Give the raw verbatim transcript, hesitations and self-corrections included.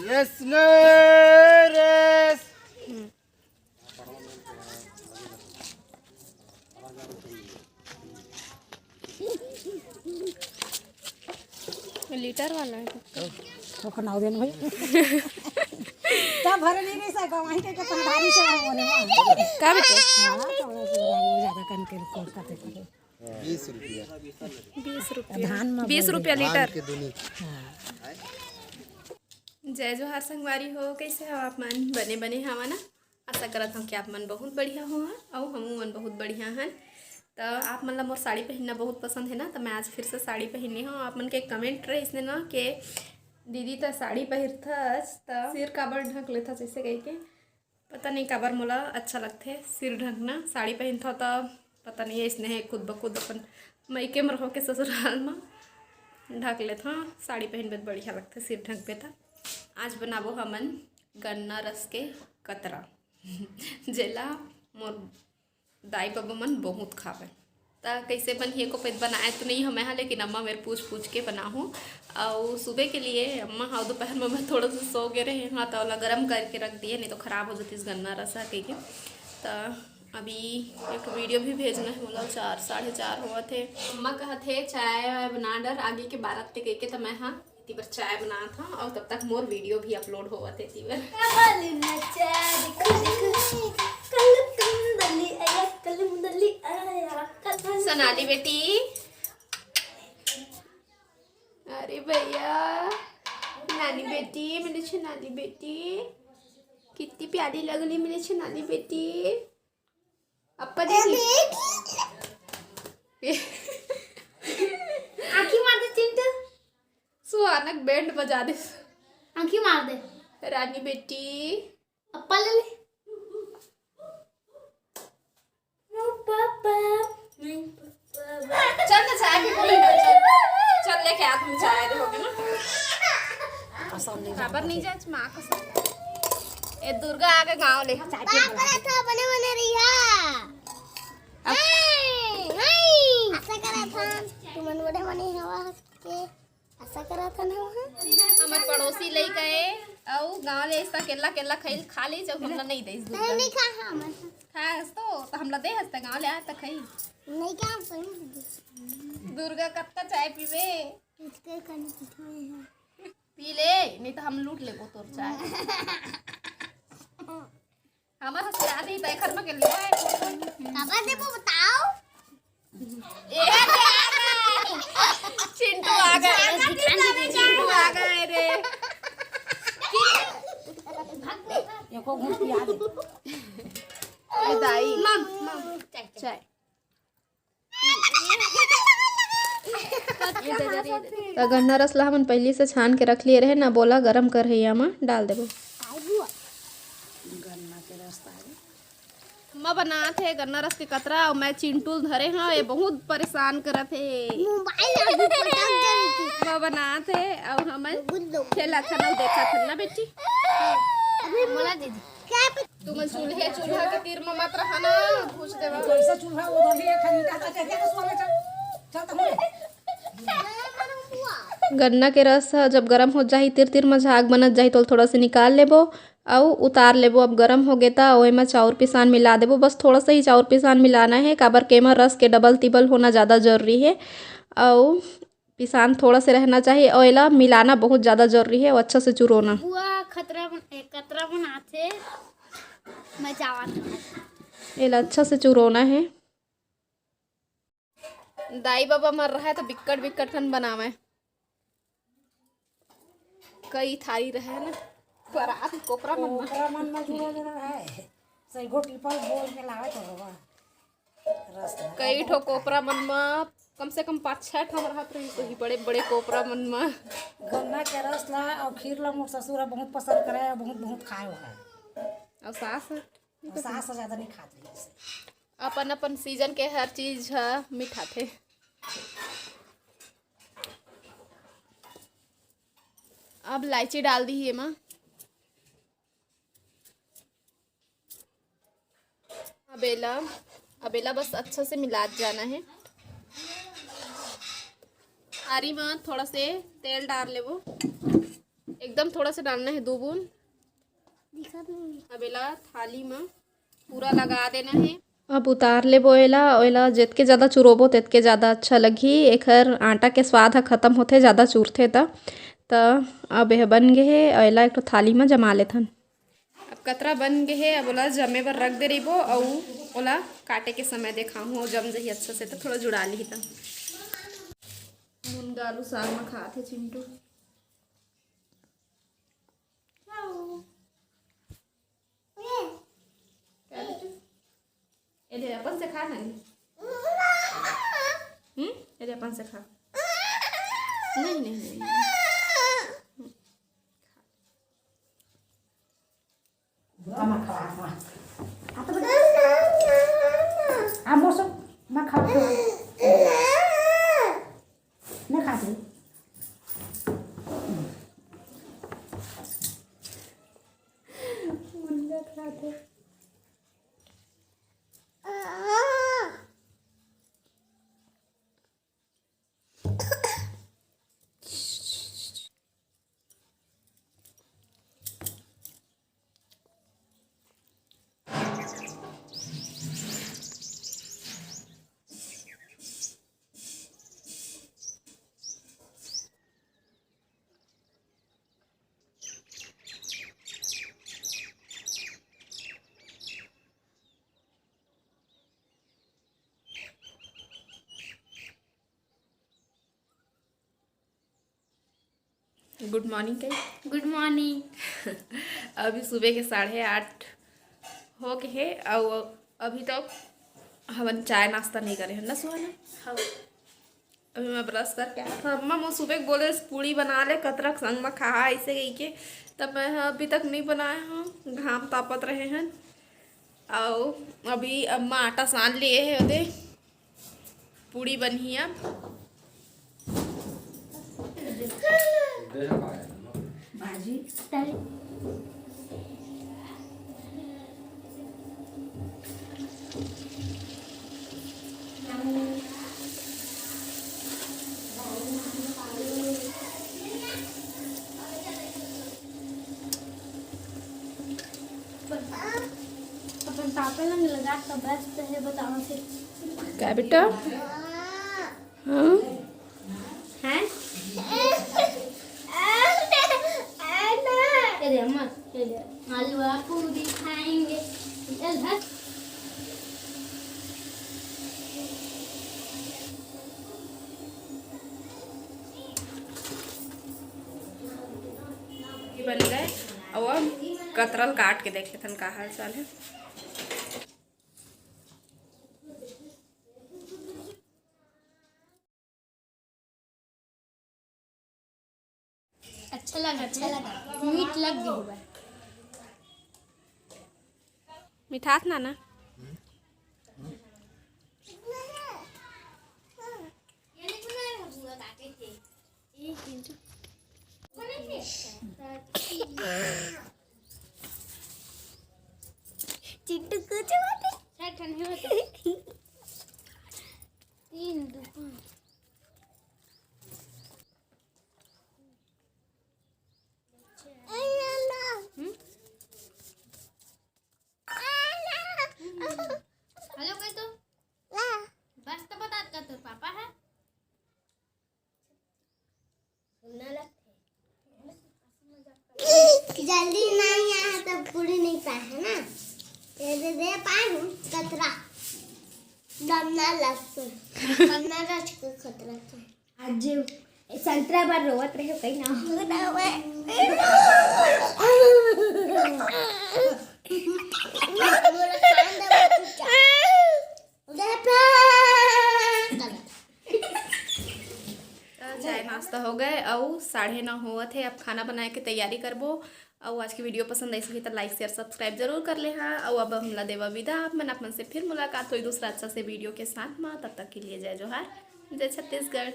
Race, race. Litre वाला है। तो खनाव देन भाई। तब भरे नहीं, नहीं सका, वहीं के, के पहाड़ी से वहाँ बोले, वहाँ। का बेटे? हाँ, थोड़ा सा वो ज्यादा कन के कोलकाता के। बीस रुपया। बीस रुपया। धान में बीस बोले। रुपया धान लीटर। के दुनी। हाँ। जय जोहार संगवारी हो, कैसे हो आप मन? बने बने हवा ना? आशा करत हूँ कि आप मन बहुत बढ़िया हो, अउ हमू मन बहुत बढ़िया हन। त आप मन ला मोर साड़ी पहिनना बहुत पसंद है ना, त मैं आज फिर से साड़ी पहिने हूँ। आप मन के कमेंट रहिस ने ना के दीदी त साड़ी पहिरथस त सिर काबर ढक लेथस ऐसे कहिके। पता नहीं काबर मोला अच्छा लगथे सिर ढकना। साड़ी पहिनथव त पता नहीं ऐसने है खुद ब खुद अपन मइके म रहो के ससुराल म ढक लेथव। साड़ी पहिनबे त बढ़िया लगथे सिर ढकबे त। आज बनाबो हमन गन्ना रस के कतरा, जेला मोर दाई बबा मन बहुत खावे। त कइसे बनही एको पइत बनाए तो नहीं हमें हा, लेकिन अम्मा मेर पूछ पूछ के बनाहूँ। अउ सुबह के लिए अम्मा हा दोपहर में मैं थोड़ा सा सो गे रहे हाँ, त ओला गरम करके रख दिए, नहीं तो खराब हो जातीस गन्ना रस हा कहिके। त अभी एक वीडियो भी भेजना है मोला, चार, साढ़े चार होवत हे। अम्मा कहत हे चाय वाय बना डर आगे के बारत ते कहिके, त मैं हा एती बर चाय बनात हव अउ तब तक मोर वीडियो भी अपलोड होवत हे एती बर। काली नचा देखो, देखो, कल कुंदली आया, कल मुंदली आया, कल सोनाली बेटी, अरे भैया, नानी बेटी, मेरी सोनाली बेटी, कितनी प्यारी लगली मेरी सोनाली बेटी। अप्पा जी। आँखी मार दे चिंटू। सुहानक बैंड बजा दे। आँखी मार दे। रानी बेटी। अप्पा ले ले। नो पापा, नहीं पापा। चल ना चाय पी बोले ना, चल। चल लेके आ, तुम चाय दे होगे ना। कसम नहीं काबर नहीं जाए, माँ कसम। ए दुर्गा आगे गाँव ले। चाय पी बोले। बने बने रही है। अब हाय, हाय। आशा करा था, तुमन बड़े बने हवा के। आशा करा था ना वहाँ। हमर पड़ोसी लइका ए, अउ गाँव ले ऐसा केला, केला खाई, खा ले, जब हमला नहीं देस दुर्गा। नहीं खा, हाँ, मैं खा। खास तो, तो हमला दे हस त गाँव ले आ त खाई। नहीं खा, हम सही दे। दुर्गा कत्ता चाय पीबे? इसके कन पीछे में है। पी ले, नहीं तो हम लूट लेबो तोर चाय। हमर हंस आ रही त एखर में के ले आए। काबर देबो बताओ? ए, चिंटू आ गए। चिंटू आ गए रे। एको घूंट पिया दे। ए दाई। मम, मम, चाय, चाय। चाय। त गन्ना रस ला हमन पहिली से छान के रख लिए रहे ना, बोला गरम करहिया म डाल देबो। गन्ना के रस त आगे। अम्मा बनात हे गन्ना रस के कतरा, अउ मैं चिंटू ल धरे हंव, ये बहुत परेशान करत हे। मोबाइल अभी पटक दे रही थी। अम्मा बनात हे, अउ हमन गुल्लो। खेला खनल देखत हन ना बेटी। अभी मोला दे दे। क्या पे- तुमन चूल्हे चूल्हा के तीर म मत रहा ना, भूज देवा। कैसा चूल्हा उधर भी है, खरीदा था, कहते हैं, "सुबह में चल, चल तो बोले।" गन्ना के रस ह जब गरम हो जाही, तिर तिर म झाग बनत जाही, तो थोड़ा से निकाल लेबो अउ उतार लेबो। अब गरम हो गे, त ओय म चाउर पिसान मिला देबो। बस थोड़ा सा ही चाउर पिसान मिलाना है, काबर के एमा रस के डबल तिबल होना ज़्यादा जरूरी है। अउ पिसान थोड़ा से रहना चाहिए, अउ एला मिलाना बहुत ज़्यादा जरूरी है, अउ अच्छा से चुरोना। बुआ खतरा बन-, ए, कतरा बनाथे, मैं जावत हूँ। एला अच्छा से चुरोना है। दाई बाबा मर रहा है तो बिक्कट बिक्कट कन बनावे। कई थारी रहे ना, परात कोपरा मन में। कोपरा मन में जुड़ा जुड़ा रहे। सही घोटी पर बोल के लावे तो बाबा। रस लगा कई ठो बहुत कोपरा मन में कम से कम पाँच छह ठो रहत रही, तो ही बड़े बड़े कोपरा मन में। गन्ना के रस ला और खीर ला मोर ससुर ह बहुत पसंद करे, बहुत बहुत खाए है। और सास? और सास ज्यादा नहीं खात रही इसे। अपन अपन सीजन के हर चीज ह मिठाथे। अब इलायची डाल दी एमा। अब एला, अब एला बस अच्छा से मिलात जाना है। थारी में थोड़ा से तेल डाल लेबो। एकदम थोड़ा सा डालना है, दो बूंद। दिखत नहीं। अब एला थाली में पूरा लगा देना है। अब उतार लेबो एला, एला जितके ज़्यादा चुरोबो, तितके ज़्यादा अच्छा लगही। एखर आटा के स्वाद ह खत्म होथे, ज़्यादा चुरथे त। त अब एह बन गे हे, अउ एला एक ठो थाली म जमा लेथन। अब कतरा बन गे हे, अब ओला जमे बर रख दे रहिबो, अउ ओला काटे के समय देखाहूँ, अउ जम जही अच्छा से, त थोड़ा जुड़ा लिही त। मुनगा आलू साग म खात हे चिंटू। क्या बेटा? ये दे, अपन से खा ना। हम्म, ये दे, अपन से खा। नहीं, नहीं, नहीं, नहीं। हम्म। आ मौसम, मैं खा। मैं खा। मुन्ना खाते। गुड मॉर्निंग कही। गुड मॉर्निंग। अभी सुबह के साढ़े आठ हो के हे, अउ अभी तक हमन चाय नाश्ता नहीं करे हन ना सुहाना? हाँ। अभी मैं ब्रश करके आया था। अम्मा मोर सुबह के बोले पूड़ी बना ले, कतरक संग में खा, ऐसे कही के। तब मैं ह अभी तक नहीं बनाए हूँ, घाम तापत रहे हन। अउ अभी अम्मा आटा सान लिए हे ओदे। पूड़ी बनही अब। भाजी तल। अपन पापा लंग लगा के व्यस्त हे, बताओ से। का बेटा? हाँ? हैं? ये दे अम्मा, ये दे। आलू आ पूरी खाएंगे। चल भाग। ये बन गए। अब कतरल काट के देख लेथन का हाल चाल है। अच्छा लगा, अच्छा लगा। मीठ लग गई बा। मिठास ना ना। चिंटू कुछ बात है। तीन, दो, पाँच। हम्म? हेलो कह तो। बस तो बता का तोर पापा है। जल्दी नहीं आया तो पूरी नहीं पाए है ना। ये दे दे पाए हूँ कतरा। दम ना लग। दम ना लग के खतरा था। आज संतरा बार रोवत रहे कहीं ना। चाय नाश्ता हो गए, अउ साढ़े नौ होवत है। अब खाना बनाए के तैयारी करबो। अउ आज की वीडियो पसंद आई होही तो like, share, subscribe जरूर कर ले हा। अउ अब हमला देवा विदा, आप मन, आप मन से फिर मुलाकात होई दूसरा अच्छा से वीडियो के साथ में। तब तक के लिए जय जोहार, जय छत्तीसगढ़।